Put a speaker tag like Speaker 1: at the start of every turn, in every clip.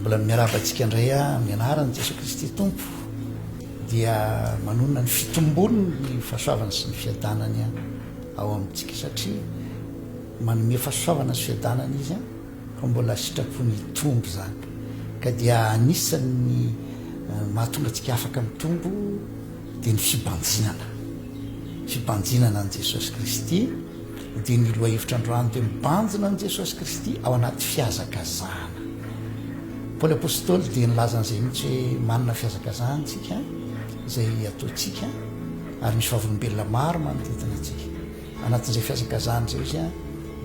Speaker 1: Mbola miarahaba antsika indray aho amin'ny anaran'i Jesoa Kristy Tompo dia manonona ny fitombony ny fahasoavany sy ny fiadanany ao amintsika satria manome fahasoavana sy fiadanana izy fa mbola sitrapony hitombo izany ka dia anisan'ny mahatonga antsika afaka mitombo dia ny fibanjinana fibanjinana an'i Jesosy Kristy dia ny lohahevitra androany dia mibanjina an'i Jesosy Kristy ao anaty fihazakazahana. Paoly Apostoly dia nilaza an'izay mihitsy hoe manana fihazakazahana isika izay ataontsika ary misy vavolombelona maro manodidina antsika. Anatin'izay fihazakazahana izay izy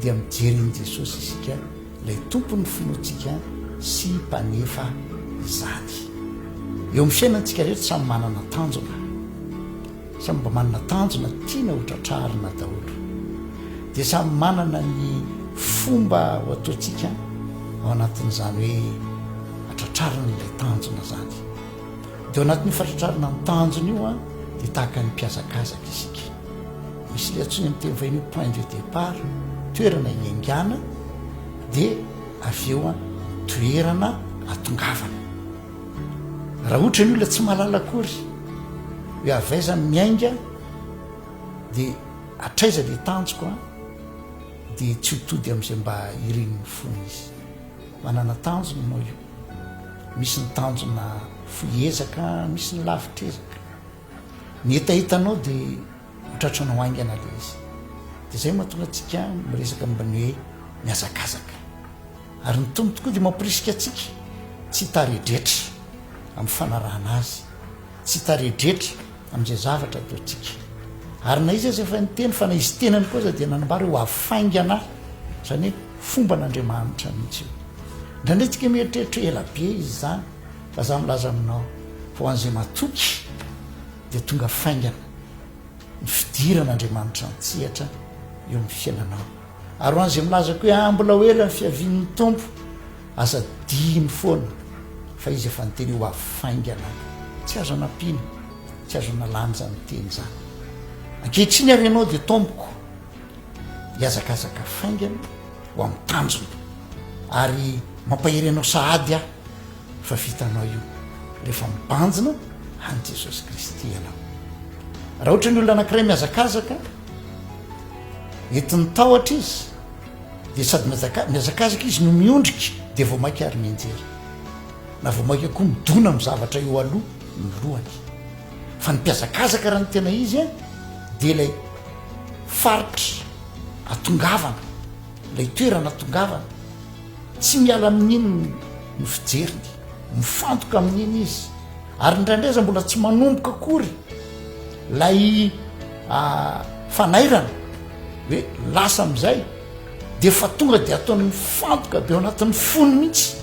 Speaker 1: dia mijery an'i Jesosy isika ilay tompon'ny finoantsika sy mpanefa izany. Eo amin'ny fiainantsika rehetra samy manana tanjona. Samy mba manana tanjona tiana ho tratrarina daholo. Dia samy manana ny fomba ho ataontsika ao anatin'izany hoe atratrarina ilay tanjona izany. Dia ao anatin'io fatratrarina ny tanjona io an, dia tahaka ny mpihazakazaka isika. Misy ilay antsoina amin'ny teny vahiny hoe point de départ, toerana hiaingàna, dia avy eo an, toerana atongavana. Raha ohatra ny olona tsy mahalala akory hoe avy aiza ny miainga dia hatraiza ilay tanjoko an, dia tsy ho tody amin'izay mba irin'ny fony izy. Manana tanjona ianao io. Misy ny tanjona fohy ezaka, misy ny lavitr'ezaka. Ny hetahetanao dia ho tratranao haingana ilay izy. Dia izay mahatonga antsika miresaka momba ny hoe mihazakazaka. Ary ny Tompo tokoa dia mamporisika antsika tsy hitaredretra amin'ny fanarahana Azy, tsy hitaredretra amin'izay zavatra ataontsika. Ary na izy aza efa niteny fa na izy tenany koa aza dia nanambara hoe ho avy faingana aho, izany hoe fomban'Andriamanitra mihitsy io. Indraindray tsika mieritreritra hoe ela be izy izany, fa za milaza aminao fa ho an'izay matoky dia tonga faingana ny fidiran'Andriamanitra an-tsehatra eo amin'ny fiainanao. Ary ho an'izay milaza koa hoe ah mbola ho ela ny fiavian'ny Tompo, aza adino foana fa Izy efa niteny hoe ho avy faingana. Tsy azo anampiana, tsy azo analana izany teny izany. Ankehitriny ary ianao dia tompoko hihazakazaka faingana ho amin'ny tanjona. Ary mampahery anao sahady aho fa vitanao io rehefa mibanjina an'i Jesosy Kristy ianao. Raha ohatra ny olona anankiray mihazakazaka, Entin'ny tahotra izy, dia sady mihazakazaka izy no miondrika, dia vao mainka ary mianjera. Na vao mainka koa midona amin'ny zavatra eo aloha ny lohany. Fa ny mpihazakazaka raha ny tena izy dia ilay faritra atongavana, ilay toerana atongavana. Tsy miala amin'iny ny fijeriny, mifantoka amin'iny izy. Ary indraindray aza mbola tsy manomboka akory lay fanairana hoe lasa amin'izay de efa tonga de ataony mifantoka be ao anatin'ny fony mihitsy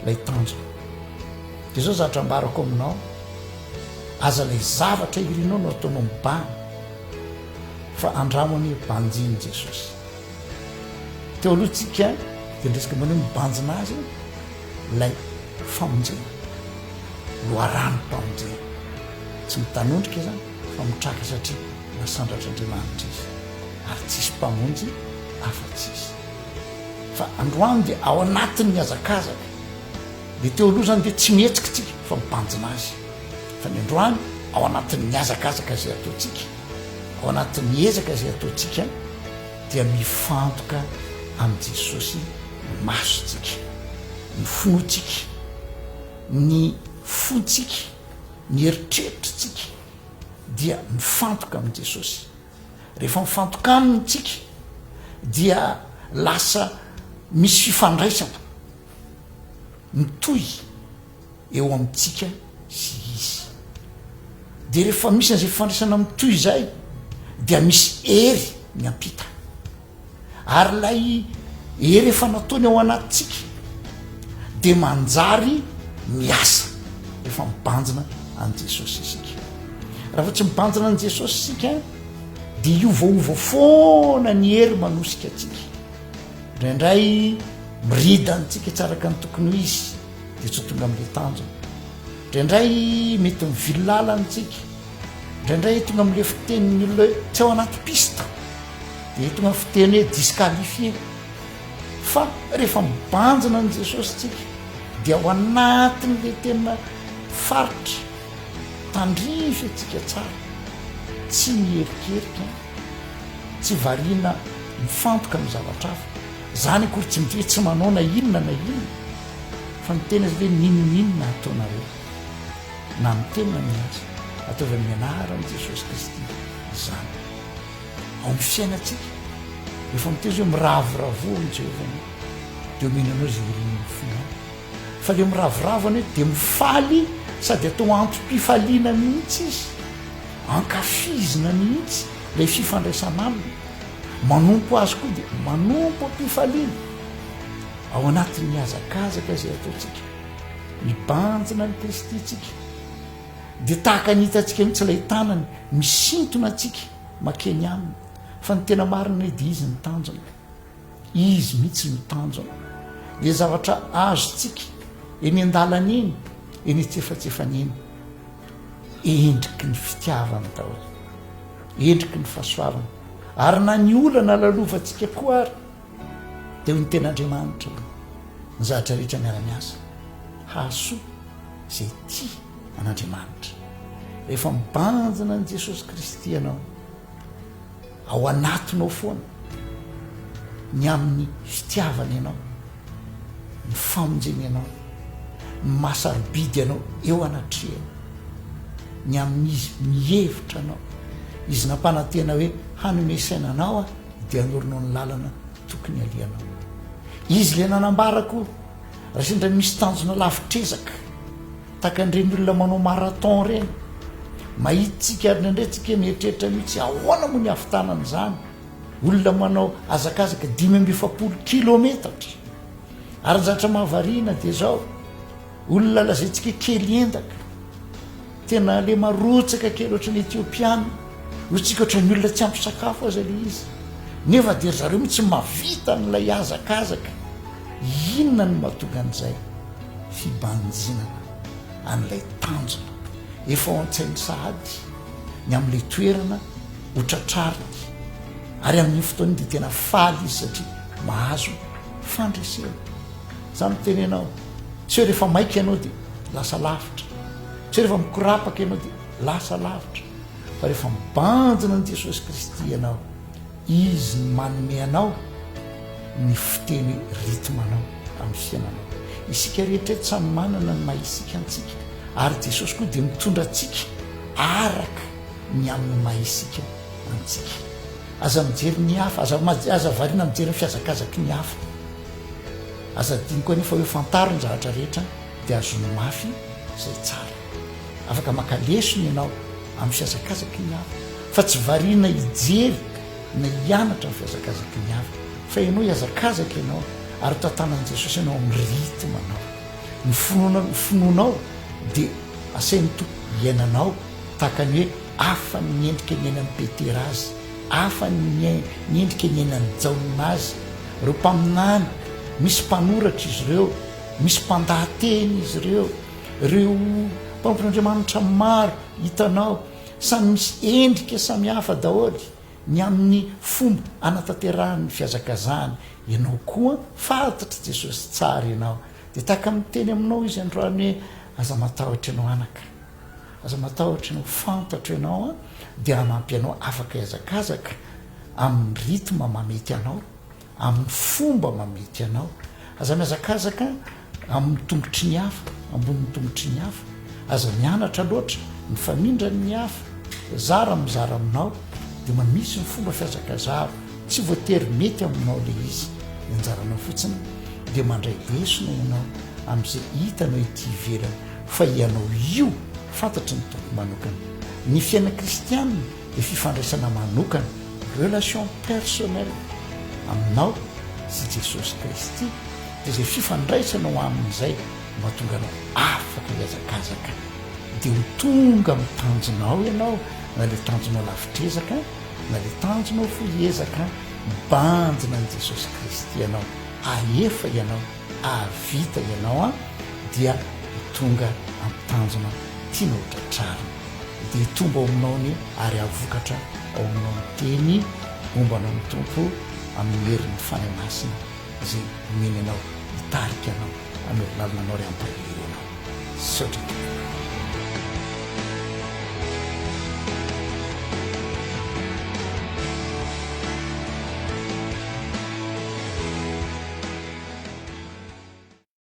Speaker 1: lay tanjona. De zao zavatra ambarako aminao, aza lay zavatra irinao no ataonao mibahana fa andramo anie banjiny Jesosy. Teo aloha tsika de niresaka momba ny hoe mibanjina azy lay famonjena, loharanom-pamonjena. Tsy mitanondrika izany fa mitraka satria nasandratr'Andriamanitra izy ary tsisy mpamonjy afa-tsy izy. Fa androany dia ao anatin'ny hazakazaka. Dia teo aloha izany dia tsy mihetsika tsika fa mibanjina azy. Fa ny androany ao anatin'ny hazakazaka izay ataontsika, ao anatin'ny ezaka izay ataontsika dia mifantoka amin'i Jesosy ny masontsika, ny finoantsika, ny fontsika, ny eritreritritsika dia mifantoka amin'i Jesosy. Rehefa mifantoka aminy tsika dia lasa misy fifandraisana mitohy eo amintsika sy izy. Dia rehefa misy an'izay fifandraisana mitohy izay dia misy hery miampita. Ary ilay hery efa nataony ao anatintsika dia manjary miasa rehefa mibanjina an'i Jesosy isika. Raha vao tsy mibanjina an'i Jesosy isika dia hiovaova foana ny hery manosika antsika. Indraindray mirida antsika tsy araka ny tokony ho izy dia tsy ho tonga amin'ilay tanjona. Indraindray mety mivily lalana antsika. Indraindray tonga amin'ilay fitenin'ny olona hoe tsy ao anaty piste. Dia tonga ny fiteny hoe disqualifié. Fa rehefa mibanjina an'i Jesosy tsika. Dia ao anatin'ilay tena faritra tandrify antsika tsara, tsy miherikerika, tsy variana mifantoka amin'ny zavatra hafa. Izany akory tsy midika hoe tsy manao na inona na inona, fa ny tena izy hoe n'inon'inona ataonareo, na amin'ny teny na amin'ny asa, ataovy amin'ny anaran'i Jesosy Kristy izany. Ao amin'ny fiainantsika, rehefa miteny izy hoe miravoravoa amin'i Jehovah ianao, dia omeny anao izay irin'ny fonao. Fa ilay miravoravo anie dia mifaly sady atao antom-pifaliana mihitsy izy, ankafizina mihitsy ilay fifandraisana aminy. Manompo azy koa dia manompo am-pifaliana. Ao anatin'ny hazakazaka izay ataontsika, mibanjina an'i Kristy isika, dia tahaka ny hitantsika mihitsy ilay tanany misintona antsika makeny aminy. Fa ny tena marina anie dia izy no tanjona. Izy mihitsy no tanjona. Ilay zavatra azontsika eny an-dalana eny, eny antsefatsefany eny, endriky ny fitiavany daholo, endriky ny fahasoavany. Ary na ny olana lalovantsika koa ary, dia hoy ny tenin'Andriamanitra hoe, ny zavatra rehetra miara-miasa hahasoa izay tia an'Andriamanitra. Rehefa mibanjina an'i Jesosy Kristy ianao, ao anatinao foana ny amin'ny fitiavany anao, ny famonjeny anao, ny maha sarobidy anao eo anatrehany, ny amin'izy mihevitra anao, izy nampanantena hoe hanome saina anao aho dia hanorina ny lalana tokony halehanao. Izy ilay nanambara koa raha sendra misy tanjona lavitr'ezaka. Tahaka an'ireny olona manao marathon ireny. Mahita tsika ary indraindray tsika mieritreritra mihitsy ahoana moa ny hahavitana an'izany. Olona manao hazakazaka 45 kilometatra. Ary ny zavatra mahavariana dia izao, olona lazaintsika kely endaka, tena le marotsaka kely ohatran'ny Etiopiana, hoy tsika ohatran'ny olona tsy ampy sakafo aza le izy. Nefa dia ry zareo mihitsy mahavita an'ilay hazakazaka. Inona no mahatonga an'izay? Fibanjinana an'ilay tanjona efa ao an-tsainy sahady ny amin'ilay toerana ho tratrariny ary amin'iny fotoana iny dia tena faly izy satria mahazo fandresena. Za miteny anao, tsy hoe rehefa maika ianao dia lasa lavitra, tsy hoe rehefa mikorapaka ianao dia lasa lavitra, fa rehefa mibanjina an'i Jesosy Kristy ianao, Izy no manome anao ny fiteny rythme anao amin'ny fiainanao. Isika rehetra eto samy manana ny maha isika antsika ary Jesosy koa dia mitondra antsika araka ny amin'ny maha isika antsika. Aza mijery ny hafa, aza aza variana mijery ny fihazakazaky ny hafa. Aza adino koa anefa hoe fantaro ny zavatra rehetra dia azony mafy izay tsara. Afaka maka lesona ianao amin'ny fihazakazaky ny hafa fa tsy variana hijery na hianatra ny fihazakazaky ny hafa fa ianao hihazakazaka ianao ary ho tantanan'i Jesosy ianao amin'ny rythme anao. Ny finoana ny finoanao dia asain'ny Tompo hiainanao tahaka ny hoe hafa ny endrika niainan'i Petera azy, hafa ny ny endrika niainan'i Jaona azy. Ireo mpaminany, misy mpanoratra izy ireo, misy mpandahateny izy ireo, ireo mpanompon'Andriamanitra maro hitanao, samy misy endrika samihafa daholo ny amin'ny fomba anatanterahany ny fihazakazahany. Ianao koa fantatr'i Jesosy tsara ianao. Dia tahaka miteny aminao Izy androany hoe, aza matahotra ianao anaka. Aza matahotra ianao, fantatro ianao dia hanampy anao afaka hihazakazaka amin'ny rythme mamety anao. amin'ny fomba mamety anao. Aza mihazakazaka amin'ny tongotry ny hafa, ambonin'ny tongotry ny hafa. Aza mianatra loatra ny famindran'ny hafa. Zara mizara aminao dia mba misy ny fomba fihazakazahako. Tsy voatery mety aminao ilay izy. Ny anjaranao fotsiny dia mandray lesona ianao amin'izay hitanao ety ivelany fa ianao io fantatry ny Tompo manokana. Ny fiainana kristianina dia fifandraisana manokana. Relation personnelle aminao sy Jesosy Kristy dia izay fifandraisanao aminy izay no mahatonga anao afaka hihazakazaka dia ho tonga amin'ny tanjonao ianao na ilay tanjonao lavitr'ezaka na ilay tanjonao fohy ezaka mibanjina an'i Jesosy Kristy ianao ahefa ianao ahavita ianao an dia ho tonga amin'ny tanjona tianao ho tratrarina. Dia hitombo ao aminao anie ary hahavokatra ao aminao ny teny momba anao ny Tompo amin'ny herin'ny Fanahy Masina izay omeny anao hitarika anao. Hanoro lalana anao ary hampahery anao. Misaotra tompoko.